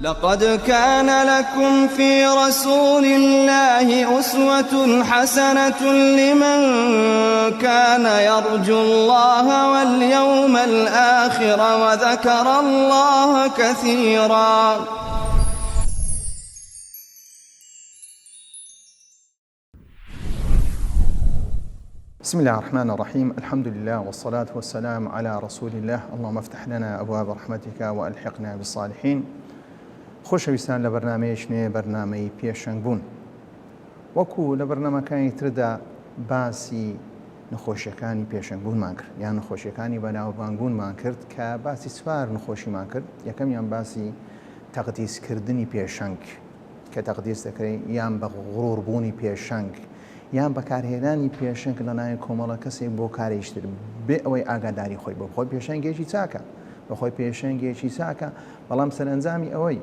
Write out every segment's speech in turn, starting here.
لقد كان لكم في رسول الله أسوة حسنة لمن كان يرجو الله واليوم الآخر وذكر الله كثيرا. بسم الله الرحمن الرحيم الحمد لله والصلاة والسلام على رسول الله اللهم افتح لنا أبواب رحمتك وألحقنا بالصالحين خۆشەویستان لە بەرنامەیەکی نوێ بەرنامەی پێشەنگ بوون وەکو لە بەرنامەکانی تردا باسی نەخۆشیەکانی پێشەنگ بوونمان کرد یان نەخۆشیەکانی بەناوبانگبوونمان کرد کە باسی چوار نەخۆشیمان کرد یەکەمیان باسی تەقدیسکردنی پێشەنگ کە تەقدیس دەکرێت یان بە غرور بوونی پێشەنگ یان بەکارهێنانی پێشەنگ لەلایەن کۆمەڵە کەسێک بۆ کارێکی تر بێ ئەوەی ئاگاداری خۆی بۆ خۆی پێشەنگێکی چاکە بە خۆی پێشەنگێکی چاکە بەڵام سەرەنجامی ئەوەی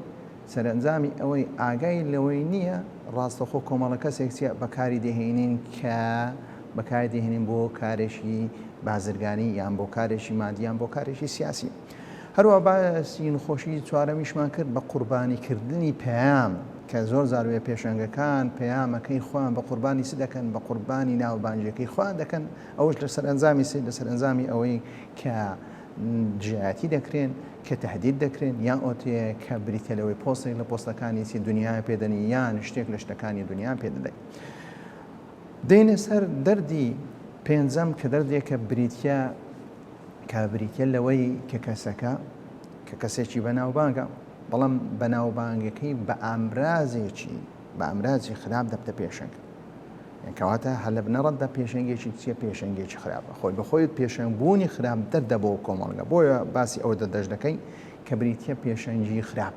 سەرەنجامی ئەوەی ئاگای لەوەی نییە ڕاستەخۆ کۆمەڵە کەسێک چیە بەکاری دەهێنین کە بەکاری دەهێنین بۆ کارێکی بازرگانی یان بۆ کارێکی مادی یان بۆ کارێکی سیاسی. هەروەها باسی نخۆشی چوارەمیشمان کرد بە قوربانی کردنی پەیام کە زۆر جار وێ پێشەنگەکان پەیامەکەی خۆیان بە قوربانی چ دەکەن بە قوربانی ناوبانگیەکەی خۆیان دەکەن ئەوش لە سەرئەنجامی چ لە سەرئەنجامی ئەوەی کە دژایەتی دەکرێن کە تهدید دەکرێن یان ئۆتێ کە بریتە لەوەی پۆستێک لە پۆستەکانی چی دنیا پێدەنی یان شتێک لە شتەکانی دنیا پێدەدەین دێنە سەر دەردی پێنجەم کە دەردێکە بریتە کە بریتیە لەوەی کە کەسەکە کە کەسێکی بەناوبانگە بەڵام بەناوبانگەکەی بە ئامرازێکی بە ئامرازی خراپ دەبتە پێشەنگ کەواتە هەر لە بنەڕەتدا پێشەنگێکی چیە پێشەنگێکی خراپە خۆی بەخۆی پێشەنگبوونی خراپ دەردە بۆ کۆمەڵگە بۆیە باسی ئەوە دەدەش دەکەین کە بریتە پێشەنگی خراپ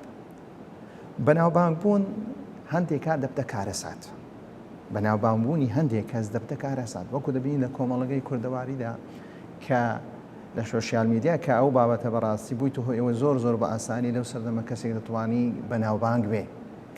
بەناوبانگ بوون هەندێک کات دەبتە کارەسات بەناوبانگبوونی هەندێک کەس دەبتە کارەسات وەکو دەبینین لە کۆمەڵگەی کوردەواریدا کە لە شۆشیال میدیا کە ئەو بابەتە بەڕاستی بوویتە هۆی ئەوەی زۆر زۆر بە ئاسانی لەو سەردەمە کەسێک دەتوانی بەناوبانگ بێ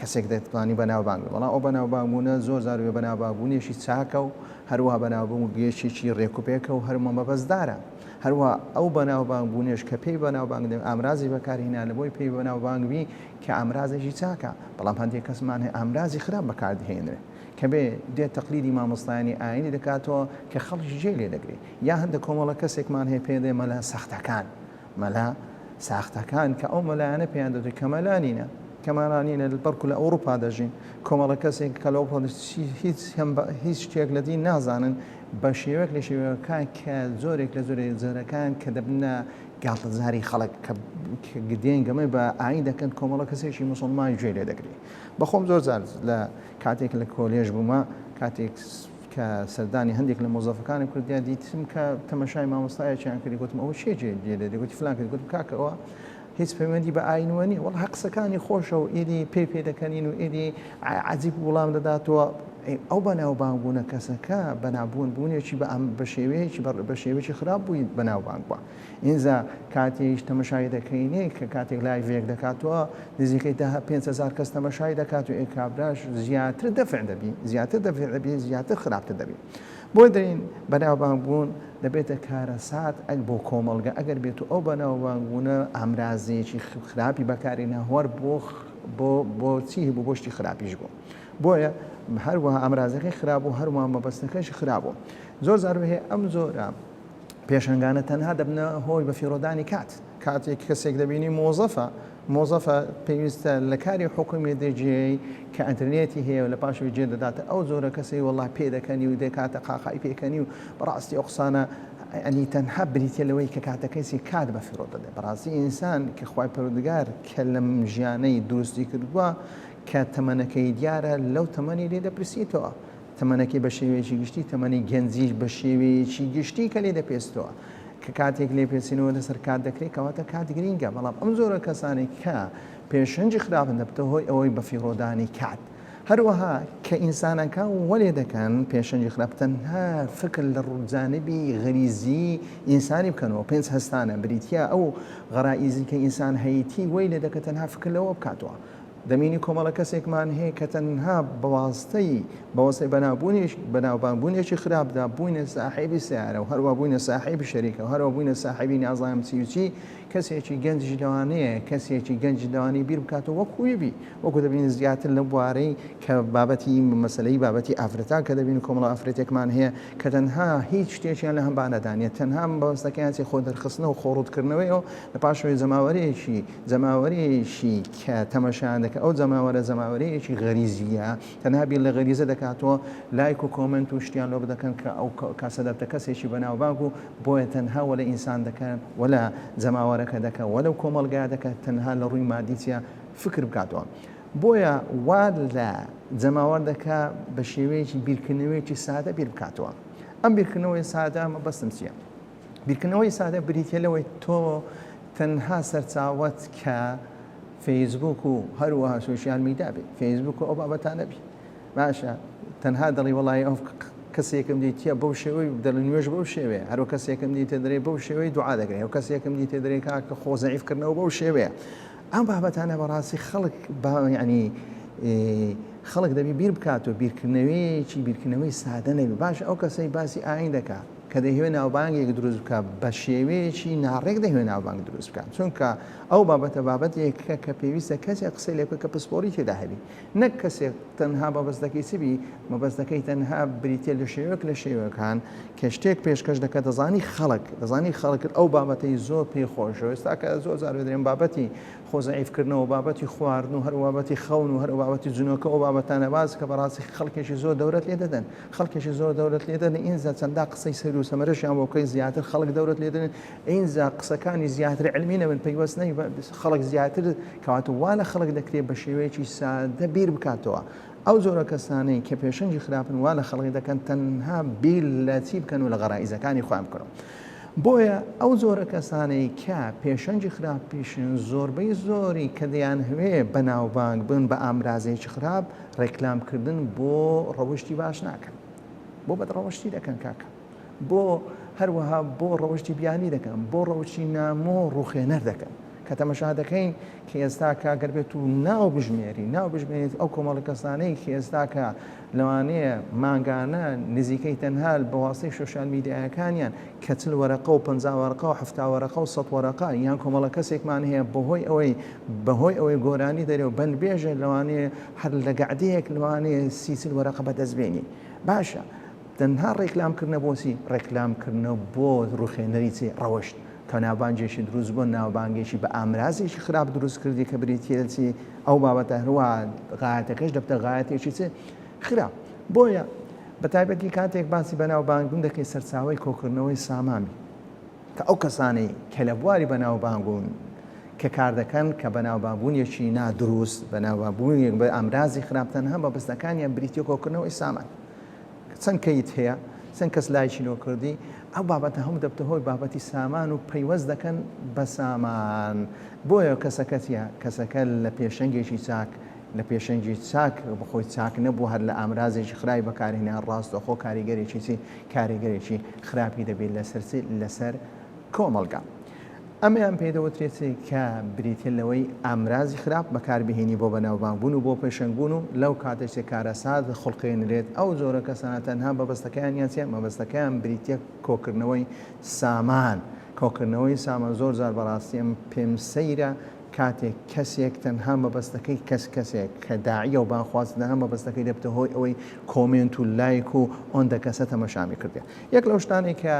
کەسێک دەتوانی بەناوبانگ بێ بەڵام ئەو بەناوبانگبوونە زۆر جار وێ بەناوبانگبوونێکی چاکە و هەروەها بەناوبانگێکی ڕێکوپێکە و هەروە مەبەستدارە هەروە ئەو بەناوبانگبوونێش کە پێی بەناوبانگ دەبێ ئامرازی بەکارهێنا لە بۆی پێی بەناوبانگ بی کە ئامرازێکی چاکە بەڵام هەندێک کەسمان هەیە ئامرازی خراپ بەکاردەهێنرێ کە بێ دێت تەقلیدی مامۆستایانی ئاینی دەکاتەوە کە خەڵکی جێ لێ دەگرێ یا هەندە کۆمەڵە کەسێکمان هەیە پێ دێ مەلا ساختەکان مەلا ساختەکان کە ئەو مەلایانە پێیان دەوترێت کە مەلا نینە کە مەلا نینە بەڵکو لە ئەوروپا دەژین کۆمەڵە کەسێک کە لە ئەوروپا هیچ هیچ شتێک لە دین نازانن بە شێوەیەک لە شێوەکان کە زۆرێک لە زۆرێک جۆرەکان کە دەبنە گاڵتەجاری خەڵک کە دێن گەمەی بە ئاین دەکەن کۆمەڵە کەسێکی مسلمان گوێ لێ دەگری بەخۆم زۆر جار لە کاتێک لە کۆلێژ بوومە کاتێک کە سەردانی هەندێک لە مۆزەفەکانم کردیا دیتم کە تەمەشای مامۆستایەکیان کردی گوتم ئەوە چێ جێ لێ دەدەی گوتی فلان کرد گوتم کاکە ئەوە هیچ پەیوەندی بە ئاینەوە نییە وەڵا قسەکانی خۆشە و ئیدی پێی پێ دەکەنین و ئیدی عەجیب وڵام دەداتەوە ئەو بەناوبانگ بوونە کەسەکە بەنابوون بوونێکی بە ئەم بە شێوەیەکی بە شێوەیەکی خراپ بووی بەناوبانگ بووە ئینجا کاتێکیش تەمەشای دەکەینێ کە کاتێک لایڤێک دەکاتەوە نزیکەی دە 5000 کەس تەمەشای دەکات و ئێ کابراش زیاتر دەفع دەبی زیاتر دەفع دەبی زیاتر خراپتر دەبی بۆی دەین بەناوبانگ بوون دەبێتە کارەسات ئەک بۆ کۆمەڵگە ئەگەر بێت و ئەو بەناوبانگ بوونە ئامرازێکی خراپی بەکاری نەهوەر بۆ بۆ بۆ چی بۆ بۆ شتی خراپیش بوو بۆیە هەروەها ئامرازەکەی خراپ و هەروەها مەبەستەکەش خراپ بوو زۆر جار هەیە ئەم زۆرە پێشەنگانە تەنها دەبنە هۆی بەفیڕۆدانی کات، کاتێک کەسێک دەبینی مۆزەفە، مۆزەفە پێویستە لە کاری حکومی دەجێی کە ئەنترنێتی هەیە و لە پاشەوەی جێ دەداتە ئەو جۆرە کەسەی وەڵا پێدەکەنی و دەکاتە قاقای پێکەنی و بەڕاستی ئەو قسانە ئەنی تەنها بریتە لەوەی کە کاتەکەی چی کات بەفیڕۆ دەدێ بەڕاستی ئینسان کە خوای پەروەردگار کە لەم ژیانەی دروستی کردووە کە تەمەنەکەی دیارە لەو تەمەنی لێ دەپرسیتەوە تەمەنەکەی بە شێوەیەکی گشتی تەمەنی گەنجیش بە شێوەیەکی گشتی کە لێ دەپێستەوە کە کاتێک لێپێچینەوە لەسەر کات دەکرێت کەواتە کات گرینگە بەڵام ئەم زۆرە کەسانی کە پێشەنگی خراپن دەبتە هۆی ئەوەی بەفیڕۆدانی کات هەروەها کە ئینسانەکان وەلێ دەکەن پێشەنگی خراپ تەنها فکر لە ڕووجانبی غەریزی ئینسانی بکەنەوە پێنج هەستانە بریتە ئەو غەرائیزی کە ئینسان هەیەی وەی لێ دەکە تەنها فکر لەوە بکاتەوە دەبینی کۆمەڵە کەسێکمان هەیە کە تەنها بەواستەی بەوەستەی بەناوبوونێک بەناوبانگبوونێکی خراپدا بووینە ساحێبی سەیارە و هەروا بووینە ساحێبی شەریکە و هەروا بووینە ساحێبی نازانم چی و چی. کەسێکی گەنجیش لەوانەیە کەسێکی گەنجیش لەوانەیە بیر بکاتەوە وەک وی بی وەکو دەبینین زیاتر لەو بوارەی کە بابەتی مەسەلەی بابەتی ئافرەتان کە دەبینین کۆمەڵە ئافرەتێکمان هەیە کە تەنها هیچ شتێکیان لە هەمبانەدا نیە تەنها مەبەستەکەیان چی خۆ دەرخستنە و خۆ ڕووتکردنەوەیە و لە پاشەوەی جەماوەرێکی جەماوەرێکی کە تەمەشایان دەکەن ئەو جەماوەرە جەماوەرەیەکی غەریزیە تەنها بیر لە غەریزە دەکاتەوە لایک و کۆمێنت و شتیان لۆ بدەکەن کە ئەو کاسە دەبتە کەسێکی بەناوبانگ و بۆیە تەنها وە لە ئینسان دەکەن وە لە جەماوەرەکە دەکەن وە لەو کۆمەڵگا دەکەن تەنها لە ڕووی مادی چیە فکر بکاتەوە بۆیە وا لە جەماوەر دەکا بە شێوەیەکی بیرکردنەوەیەکی سادە بیر بکاتەوە ئەم بیرکردنەوەی سادە مەبەستم چییە؟ بیرکردنەوەی سادە بریتە لەوەی تۆ تەنها سەرچاوەت کە فەیسبوک و هەروەها سۆشیال میدیا بێ فەیسبوک و ئەو بابەتانە بی باشە تەنها دەڵی وەڵی ئەو کەسێکم دیتە بەو شێوەی دەڵی نوێژ بەو شێوەیە هەرو کەسێکم دیتە دەرێ بەو شێوەی دوعا دەگرێ و کەسێکم دیتە دەرێ کاکە خۆ زەعیف کردنەوە بەو شێوەیە ئەم بابەتانە بەڕاستی خەڵک با یعنی خەڵک دەبی بیر بکات و بیرکردنەوەیەکی بیرکردنەوەی سادە نەبی باش ئەو کەسەی باسی ئاین دەکات کە دەیهەوێت ناوبانگێک دروست بکات بە شێوەیەکی ناڕێک دەیهەوێت ناوبانگ دروست بکات چونکە ئەو بابەتە بابەتێکە کە پێویستە کەسێک قسەی لێ بکات کە پسپۆڕی تێدا هەبی نەک کەسێک تەنها مەبەستەکەی چ بی مەبەستەکەی تەنها بریتە لە شێوەک لە شێوەکان کە شتێک پێشکەش دەکات دەزانی خەڵک دەزانی خەڵک ئەو بابەتەی زۆر پێی خۆشە ئێستا کە زۆر جار دەرێن بابەتی خۆ زەعیفکردنەوە بابەتی خواردن و هەر بابەتی خەون و هەر بابەتی جنۆکە ئەو بابەتانە باز کە بەڕاستی خەڵکێکی زۆر دەورەت لێ دەدەن خەڵکێکی زۆر دەورەت لێ دەدەن ئینجا چەندا قسەی سەیر و سەمەرەشیان بۆ بکەی زیاتر خەڵک دەورەت لێ دەدەن ئینجا قسەکانی زیاتر علمی نەبن پەیوەست نەی خەڵک زیاتر کەواتە وا لە خەڵک دەکرێت بە شێوەیەکی سادە بیر بکاتەوە ئەو جۆرە کەسانەی کە پێشەنگی خراپن وا لە خەڵک دەکەن تەنها بیر لە چی بکەن و لە غەرائیزەکانی خۆیان بکەن بۆیە ئەو جۆرە کەسانەی کە پێشەنگی خراپیشن زۆربەی زۆری کە دەیانهەوێ بەناوبانگ بن بە ئامرازێکی خراپ ڕێکلام کردن بۆ ڕەوشتی باش ناکەن بۆ بەد ڕەوشتی دەکەن کاکە بۆ هەروەها بۆ ڕەوشتی بیانی دەکەن بۆ ڕەوشی نامۆ ڕوخێنەر دەکەن کە تەمەشا دەکەین کە ئێستاکە گەر بێت و ناو بژمێری ناو بژمێریت ئەو کۆمەڵە کەسانەی کە ئێستاکە لەوانەیە مانگانە نزیکەی تەنها بە واسطەی شۆشیال میدیایەکانیان کە چل وەرەقە و 50 وەرەقە و 70 وەرەقە و 100 وەرەقە یان کۆمەڵە کەسێکمان هەیە بەهۆی ئەوەی بەهۆی ئەوەی گۆرانی دەرێ و بەندبێژە لەوانەیە هەر لە گەعدەیەک لەوانەیە سی چل وەرەقە بەدەست بێنی باشە تەنها ڕێکلام کردنە بۆ چی؟ ڕێکلام کردنە بۆ ڕوخێنەری چی؟ ڕەوشت. کە ناوبانگێکی دروست بۆ ناوبانگێکی بە ئامرازێکی خراپ دروست کردی کە بریتیە لە چی؟ ئەو بابەتە هەروە غایەتەکەش دەبتە غایەتێکی چ؟ خراپ. بۆیە بە تایبەتی کاتێک باسی بەناوبانگبوون دەکەی سەرچاوەی کۆکردنەوەی سامان بی. کە ئەو کەسانەی کە لە بواری بەناوبانگبوون کە کار دەکەن کە بەناوبانگبوونێکی نادروست بەناوبانگبوونێک بە ئامرازی خراپ تەنها مەبەستەکانیان بریتیە کۆکردنەوەی سامان. چەند کەیت هەیە چەند کەس لایکی لۆ کردی ئەو بابەتە هەموو دەبتە هۆی بابەتی سامان و پەیوەست دەکەن بە سامان بۆیە کەسەکە چیە کەسەکە لە پێشەنگێکی چاک لە پێشەنگی چاک بەخۆی چاک نەبوو هەر لە ئامرازێکی خراپی بەکارهێنا ڕاستەخۆ کاریگەرێکی چی کاریگەرێکی خراپی دەبێت لەسەر چی لەسەر کۆمەڵگا. ئەمەیان پێ دەوترێت کە بریتیە لەوەی ئامرازی خراپ بەکاربهێنی بۆ بەناوبانگبوون و بۆ پێشەنگبوون و لەو کاتەش کە کارەسات خوڵقێنرێت ئەو جۆرە کەسانە تەنها مەبەستەکەیانیان چیە مەبەستەکەیان بریتیە کۆکردنەوەی سامان کۆکردنەوەی سامان زۆر جار بەڕاستی ئەم پێم سەیرە کاتێک کەسێک تەنها مەبەستەکەی کەس کەسێک کە داعیە و بانگخواز تەنها مەبەستەکەی دەبتە هۆی ئەوەی کۆمێنت و لایک و ئۆندە کەسە تەمەشامی کردیە یەک لەو شتانەی کە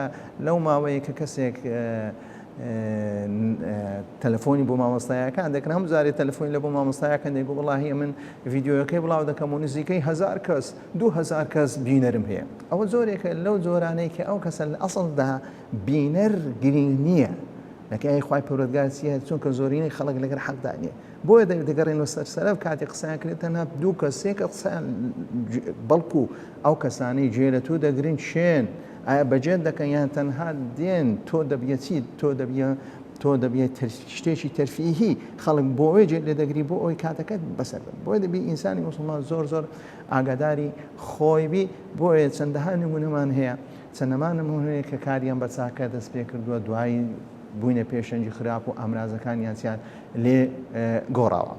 لەو ماوەیە کە کەسێک تەلەفۆنی بۆ مامۆستایەکان دەکرد هەموو جارێ تەلەفۆنی لە بۆ مامۆستایەکان دەیگوت وەڵاهی من ڤیدیۆیەکەی بڵاو دەکەم و نزیکەی هەزار کەس 2000 کەس بینەرم هەیە ئەوە زۆرێکە لەو جۆرانەی کە ئەو کەسە لە ئەسڵدا بینەر گرنگ نییە لەکای خوای پەروەردگار چییە چونکە زۆرینەی خەڵک لەگەر حەقدا نییە بۆیە دەگەڕێنەوە سەر سەرەف کاتێک قسەیان کرد تەنها دوو کەس سێ کەس قسەیان بەڵکو ئەو کەسانەی گوێ لە تۆ دەگرن کێن ئایا بەجێت دەکەن یان تەنها دێن تۆ دەبیە چی تۆ دەبیە تۆ دەبیە شتێکی تەرفیهی خەڵک بۆ ئەوێ جێ لێ دەگری بۆ ئەوی کاتەکەت بەسەر بن بۆیە دەبی ئینسانی موسڵمان زۆر زۆر ئاگاداری خۆی بی بۆیە چەندەها نمونەمان هەیە چەندەمان نمونە هەیە کە کاریان بە چاکە دەست پێ کردووە دوایی بووینە پێشەنگی خراپ و ئامرازەکانیان چیان لێ گۆڕاوە.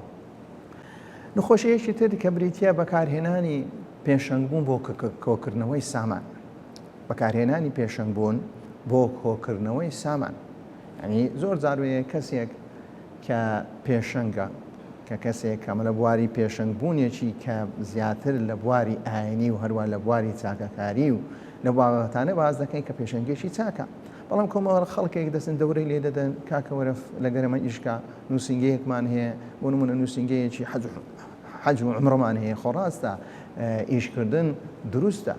نەخۆشییەکی تر کە بریتییە بەکارهێنانی پێشەنگبوون بۆ کۆکردنەوەی سامان. بەکارهێنانی پێشەنگبوون بۆ کۆکردنەوەی سامان. یعنی زۆر جاروەیە کەسێک کە پێشەنگە کە کەسێک کەمە لە بواری پێشەنگ بوونێکی کە زیاتر لە بواری ئاینی و هەروە لە بواری چاکەکاری و لە بابەتانە باز دەکەین کە پێشەنگێکی چاکە بەڵام کۆمەڵ خەڵکێک دەستن دەورەی لێ دەدەن کاکە وەرە لەگەرەمە ئیشکا نووسینگەیەکمان هەیە بۆ نمونە نووسینگەیەکی حەج حەج و عومرەمان هەیە خۆ ڕاستە ئیشکردن دروستە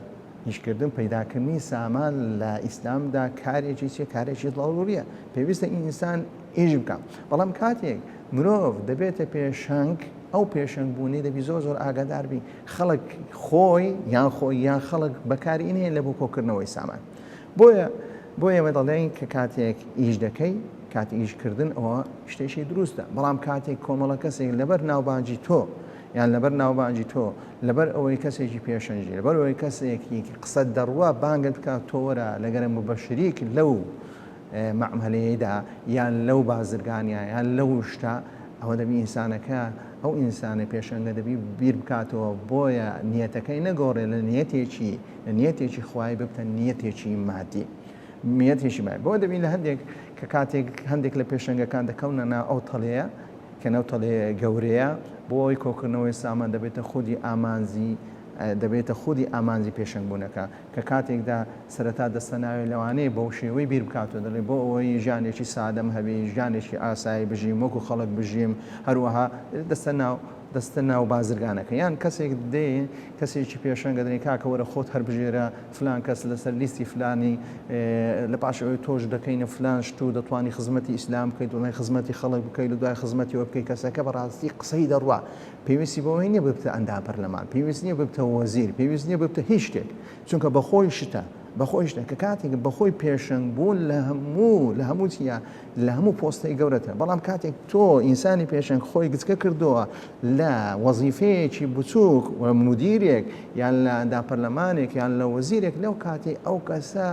ئیشکردن پەیداکردنی سامان لە ئیسلامدا کارێکی چیە کارێکی ضروریە پێویستە ئینسان ئیش بکە بەڵام کاتێک مرۆڤ دەبێتە پێشەنگ ئەو پێشەنگ بوونی دەبی زۆر زۆر ئاگادار بی خەڵک خۆی یان خۆی یان خەڵک بەکاری نێ لە بۆ کۆکردنەوەی سامان بۆیە بۆ ئێمە دەڵێین کە کاتێک ئیش دەکەی کاتی ئیشکردن ئەوە شتێکی دروستە بەڵام کاتێک کۆمەڵە کەسێک لەبەر ناوبانگی تۆ یان لەبەر ناوبانگی تۆ لەبەر ئەوەی کەسێکی پێشەنگی لەبەر ئەوەی کەسێکی قسەت دەڕوا بانگت بکات تۆ وەرە لەگەرم ببە شریک لەو مەعمەلەیەدا یان لەو بازرگانیا یان لەو شتە ئەوە دەبی ئینسانەکە ئەو ئینسانە پێشەنگە دەبی بیر بکاتەوە بۆیە نیەتەکەی نەگۆڕێ لە نیەتێکی لە نیەتێکی خوایی ببتە نیەتێکی مادی نیەتێکی مادی بۆ دەبین لە هەندێک کە کاتێک هەندێک لە پێشەنگەکان دەکەونە ناو ئەو تەڵەیە کە ناو تەڵەیە گەورەیە بۆ ئەوەی کۆکردنەوەی سامان دەبێتە خودی ئامانجی دەبێتە خودی ئامانجی پێشەنگبوونەکە کە کاتێکدا سەرەتا دەستە ناوێ لەوانەیە بەو شێوەی بیر بکاتەوە دەڵێ بۆ ئەوەی ژیانێکی سادەم هەبێ ژیانێکی ئاسایی بژیم وەکو خەڵک بژیم هەروەها دەستە ناو دەستە ناو بازرگانەکە یان کەسێک دێ کەسێکی پێشەنگە دەێ کاکە وەرە خۆت هەربژێرە فلان کەس لەسەر لیستی فلانی لە پاش ئەوەی تۆش دەکەینە فلان شت و دەتوانی خزمەتی ئیسلام بکەیت دوای خزمەتی خەڵک بکەیت و دوای خزمەتی ئەوە بکەیت کەسەکە بەڕاستی قسەی دەڕوا پێویستی بەوەی نییە ببتە ئەندام پەرلەمان پێویست نییە ببتە وەزیر پێویست نییە ببتە هیچ شتێک چونکە بەخۆی شتە بەخۆی شتە کە کاتێک بەخۆی پێشەنگ بوون لە هەموو لە هەموو چیە لە هەموو پۆستەی گەورەترە بەڵام کاتێک تۆ ئینسانی پێشەنگ خۆی گچکە کردووە لە وەزیفەیەکی بچووک و مدیرێک یان لە ئەندام پەرلەمانێک یان لە وەزیرێک لەو کاتی ئەو کەسە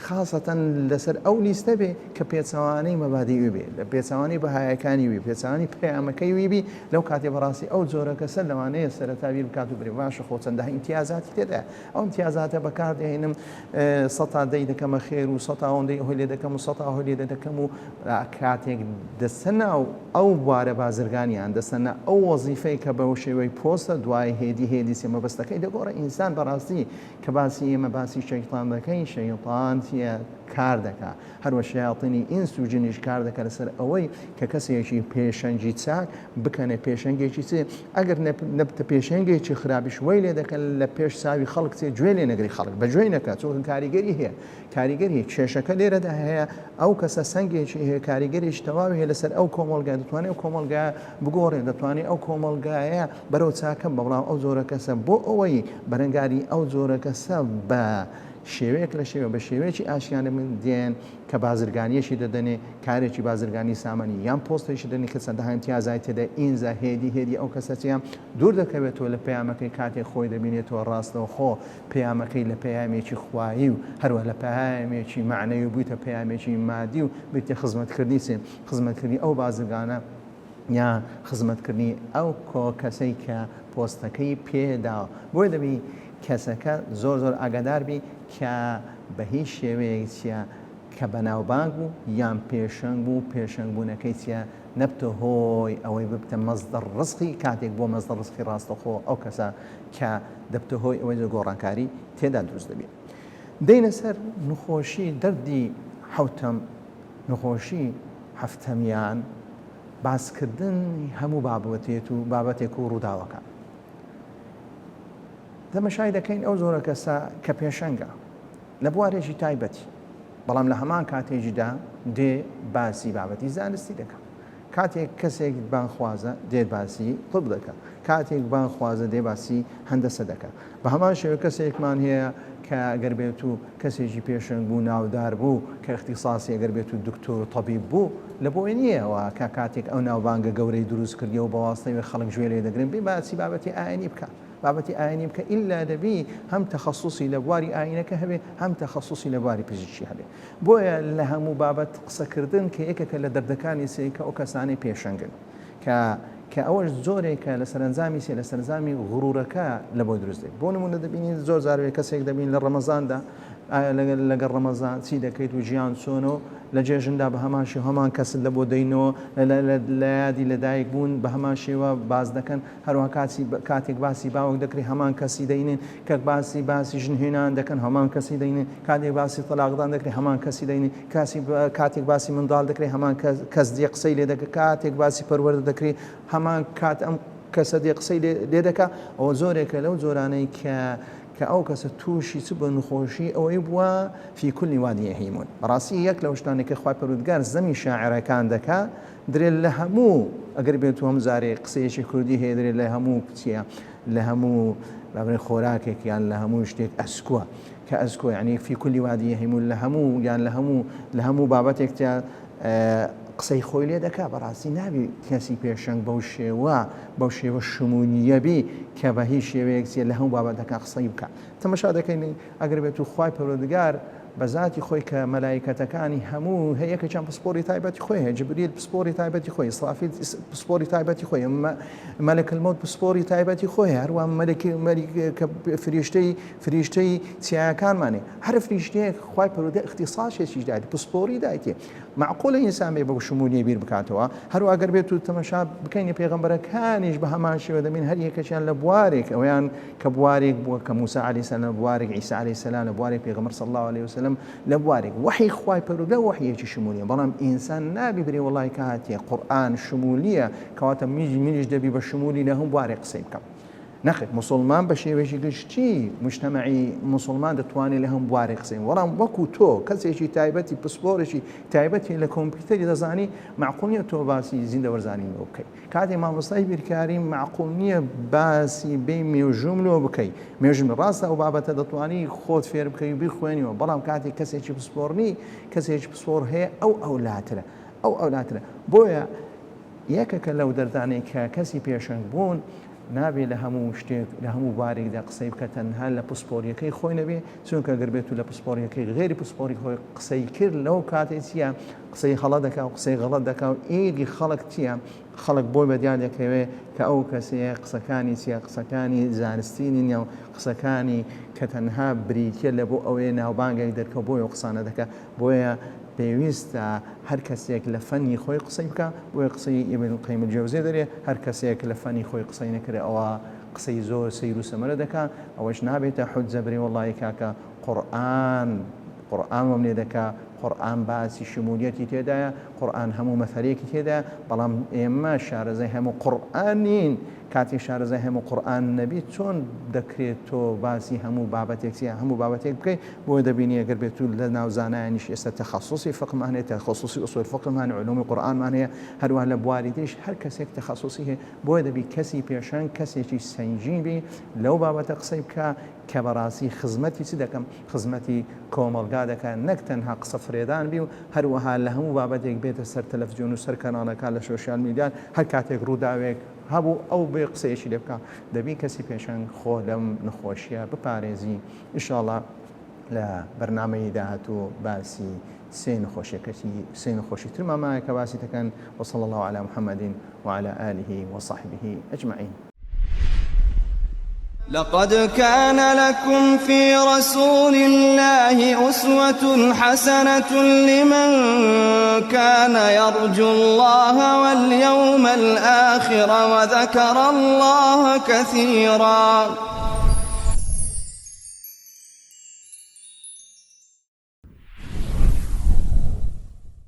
خاصەتەن لەسەر ئەو لیستە بێ کە پێچەوانەی مەبادی وی بێ لە پێچەوانەی بەهایەکانی وی پێچەوانی پەیامەکەی وی بی لەو کاتێ بەڕاستی ئەو جۆرە کەسە لەوانەیە سەرەتا بیر بکات و برێ باشە خۆ چەندەها ئیمتیازاتی تێدایە ئەو ئیمتیازاتە بەکاردەهێنم سەتا دەی دەکەمە خێر و سەتا ئەوەندەی ئەوەی لێ دەکەم و سەتا ئەوەی لێ دەکەم و کاتێک دەستە ناو ئەو بوارە بازرگانیان دەستە نا ئەو وەزیفەی کە بەو شێوەی پۆستە دوای هێدی هێدی سێ مەبەستەکەی دەگۆڕە ئینسان بەڕاستی کە باسی ئێمە باسی شەیتان دەکەین شەیتان چیە کار دەکا هەروە شەیاتینی ئینس و جنیش کار دەکە لەسەر ئەوەی کە کەسێکی پێشەنگی چاک بکەنە پێشەنگێکی چێ ئەگەر نەبتە پێشەنگێکی خراپیش وەی لێ دەکەن لە پێش چاوی خەڵک چێ گوێ لێ نەگری خەڵک بە گوێی نەکات چونکە کاریگەری هەیە کاریگەری کێشەکە لێرەدا هەیە ئەو کەسە سەنگێکی هەیە کاریگەریش تەواوی هەیە لەسەر ئەو کۆمەڵگا دەتوانێت ئەو کۆمەڵگا بگۆڕێ دەتوانێت ئەو کۆمەڵگایە بەرەو چاکە بەڵام ئەو جۆرە کەسە بۆ ئەوەی بەرەنگاری ئەو جۆرە کەسە بە شێوەیەک لە شێوە بە شێوەیەکی ئاشتیانە من دێن کە بازرگانیەکی دەدەنێ کارێکی بازرگانی سامانی یان پۆستێکی دەنێ کە چەندەها ئیمتیازای تێدا ئینجا هێدی هێدی ئەو کەسە چیە دوور دەکەوێتەوە لە پەیامەکەی کاتێک خۆی دەبینێتەوە ڕاستەوخۆ پەیامەکەی لە پەیامێکی خوایی و هەروە لە پەیامێکی مەعنەوی بوویتە پەیامێکی مادی و بیتە خزمەتکردنی چێ خزمەتکردنی ئەو بازرگانە یا خزمەتکردنی ئەو کۆ کەسەی کە پۆستەکەی پێداوە بۆیە دەبی کەسەکە زۆر زۆر ئاگادار بی کە بە هیچ شێوەیەک چیە کە بەناوبانگ بوو یان پێشەنگ بوو پێشەنگ بوونەکەی چیە نەبتە هۆی ئەوەی ببتە مەزدەر ڕزقی کاتێک بۆ مەزدەر ڕزقی ڕاستەخۆ ئەو کەسە کە دەبتە هۆی ئەوەی گۆڕانکاری تێدا دروست دەبی دێینە سەر نخۆشی دەردی حەوتەم نخۆشی هەفتەمیان باسکردنی هەموو بابەتێت و بابەتێک و ڕووداوەکان تەمەشای دەکەین ئەو زۆرە کەسە کە پێشەنگە لە بوارێکی تایبەتی بەڵام لە هەمان کاتێکیدا دێ باسی بابەتی زانستی دەکا کاتێک کەسێک بانخوازە دێت باسی طب دەکا کاتێک بانخوازە دێ باسی هەندەسە دەکا بە هەمان شێوە کەسێکمان هەیە کە ئەگەر بێت و کەسێکی پێشەنگ بوو ناودار بوو کە اختصاصی ئەگەر بێت و دکتۆر و طبیب بوو لە بۆی نییە وا کە کاتێک ئەو ناوبانگە گەورەی دروست کردیە و بەواستەی وێ خەڵک گوێ لێ دەگرن بێ باسی بابەتی ئاینی بکا بابەتی ئاینی بکە ئیلا دەبی هەم تەخەسوسی لە بواری ئاینەکە هەبێ هەم تەخەسوسی لە بواری پزیشکی هەبێ بۆیە لە هەموو بابەت قسەکردن کە یەکێکە لە دەردەکانی سێ کە ئەو کەسانەی پێشەنگن کە کە ئەوەش جۆرێکە لە سەرەنجامی سێ لە سەرەنجامی غرورەکە لە بۆی دروست دێت بۆ نمونە دەبینین زۆر جار کەسێک دەبین لە ڕەمەزاندا. ئایا لەگەڵ ڕەمەزان چی دەکەیت و ژیان چۆنە و لە جێژندا بە هەمان شێوە هەمان کەست لە بۆ دەینەوە لە یادی لەدایک بوون بە هەمان شێوە باس دەکەن هەروەها کاتی کاتێک باسی باوک دەکرێت هەمان کەسی دەینن کە باسی باسی ژن هێنان دەکەن هەمان کەسی دەینن کاتێک باسی تەلاقدان دەکرێت هەمان کەسی دەینن کاسی کاتێک باسی منداڵ دەکرێت هەمان کەس دێ قسەی لێ دەکە کاتێک باسی پەروەردە دەکرێت هەمان کات ئەم کەسە دێ قسەی لێ دەکا ئەوە زۆرێکە لەو جۆرانەی کە کە ئەو کەسە تووشی چ بە نخۆشی ئەوەی بووە فی کل وادی یهیمون بەڕاستی یەک لەو شتانەی کە خوای پەروەردگار زەمی شاعرەکان دەکا درێ لە هەموو ئەگەر بێت و هەم زارێ قسەیەکی کوردی هەیە درێ لە هەموو چییە لە هەموو بابرێ خۆراکێک یان لە هەموو شتێک ئەسکووە کە ئەسکۆ یعنی فی کل وادی یهیمون لە هەموو یان لە هەموو لە هەموو بابەتێک تیا قسەی خۆی لێ دەکا بەڕاستی نابی کەسی پێشەنگ بەو شێوە بەو شێوە شمولیە بی کە بە هیچ شێوەیەک چیە لە هەموو بابەتەکان قسەی بکا تەمەشا دەکەین ئەگەر بێت و خوای پەروەردگار بە زاتی خۆی کە مەلایکەتەکانی هەموو هەیە یەکێکیان پسپۆری تایبەتی خۆی هەیە جبریل پسپۆری تایبەتی خۆی ئیسرافیل پسپۆری تایبەتی خۆی مەلک الموت پسپۆری تایبەتی خۆی هەروە مەلک مەلک کە فریشتەی فریشتەی چیاکانمانێ هەر فریشتەیەک خوای پەروەردە اختصاصێکیش دایت پسپۆری دایتێ مەعقولە ئینسان بێ بەو شمولیە بیر بکاتەوە هەروە ئەگەر بێت و تەمەشا بکەین پێغەمبەرەکانیش بە هەمان شێوە دەبین هەر یەکەکیان لە بوارێک ئەویان کە بوارێک بووە کە موسا عەلەیهی سەلام لە بوارێک عیسا عەلەیهی سەلام لە بوارێک پێغەمبەر صلی اللە علیه وسلم لە بوارێک وەحی خوای پەروەردگار وەحیەکی شمولیە بەڵام ئینسان نابی برێ وەڵای کە هاتیە قورئان شمولیە کەواتە منیش دەبی بە شمولی لە هەموو بوارێک قسەی بکەم نەخێر موسڵمان بە شێوەیەکی گشتی مجتەمەعی موسڵمان دەتوانێت لە هەموو بوارێک قسەی بەڵام وەکو تۆ کەسێکی تایبەتی پسپۆڕێکی تایبەتی لە کۆمپیوتەری دەزانی مەعقول نییە تۆ باسی زیندەوەرزانی لۆ بکەی کاتێ مامۆستای بیرکاری مەعقول نییە باسی بێ مێژووم لۆ بکەی مێژوم ڕاستە ئەو بابەتە دەتوانی خۆت فێر بکەی و بیخوێنیەوە بەڵام کاتێک کەسێکی پسپۆڕ نی کەسێکی پسپۆڕ هەیە ئەو ئەولاترە ئەو ئەولاترە بۆیە یەکەکە لەو دەردانەی کە کەسی پێشەنگ بوون نابێ لە هەموو شتێک لە هەموو بارێکدا قسەی بکە تەنها لە پسپۆریەکەی خۆی نەبێ چونکە گەر بێت و لە پسپۆریەکەی غێری پسپۆری خۆی قسەی کرد لەو کاتێ چییە قسەی هەڵە دەکا و قسەی غەڵەت دەکا و ئیدی خەڵک چییە خەڵک بۆی بەدیار دەکەوێ کە ئەو کەسەیە قسەکانی چییە قسەکانی زانستی نییە و قسەکانی کە تەنها بریتە لە بۆ ئەوەیە ناوبانگێک دەرکە بۆیە و قسانە دەکا بۆیە پێویستە هەر کەسێک لە فەنی خۆی قسەی بکا، بۆیە قسەی ابن القیم الجوزیە دەرێ هەر کەسێک لە فەنی خۆی قسەی نەکرێ ئەوا قسەی زۆر سەیر و سەمەرە دەکا، ئەوەش نابێتە حوججە برێ وەڵاهی کاکە قورئان قورئان وەم لێ دەکا، قورئان باسی شمولیەتی تێدایە، قورئان هەموو مەسەلەیەکی تێدایە، بەڵام ئێمە شارەزای هەموو قورئان نین، کاتێک شارەزای هەموو قورئان نەبیت چۆن دەکرێت تۆ باسی هەموو بابەتێک چیە هەموو بابەتێک بکەیت بۆیە دەبینی ئەگەر بێت و لە ناو زانایانیش ئێستا تەخەسوسی فقمان هەیە تەخەسوسی ئوسول فقمان علومی قورئانمان هەیە هەروەها لە بواری تریش هەر کەسێک تەخەسوسی هەیە بۆیە دەبی کەسی پێشەنگ کەسێکی سەنگین بی لەو بابەتە قسەی بکە کە بەڕاستی خزمەتی چ دەکەم خزمەتی کۆمەڵگا دەکا نەک تەنها قسە فرێدان بی و هەروەها لە هەموو بابەتێک بێتە سەر تەلەفزیۆن و سەر کەناڵەکان لە سۆشیال میدیا هەر کاتێک ڕووداوێک هەبوو ئەو بێ قسەیەکی لێ بکا دەبی کەسی پێشەنگ خۆ لەم نەخۆشیە بپارێزی ئیشاڵا لە بەرنامەی داهاتوو باسی سێ نەخۆشیەکەی سێ نەخۆشی ترمان مایە کە باسی دەکەن وصلی الله علی محمد وعلى آله وصحبه أجمعين. لقد كان لكم في رسول الله أسوة حسنة لمن كان يرجو الله واليوم الآخر وذكر الله كثيرا.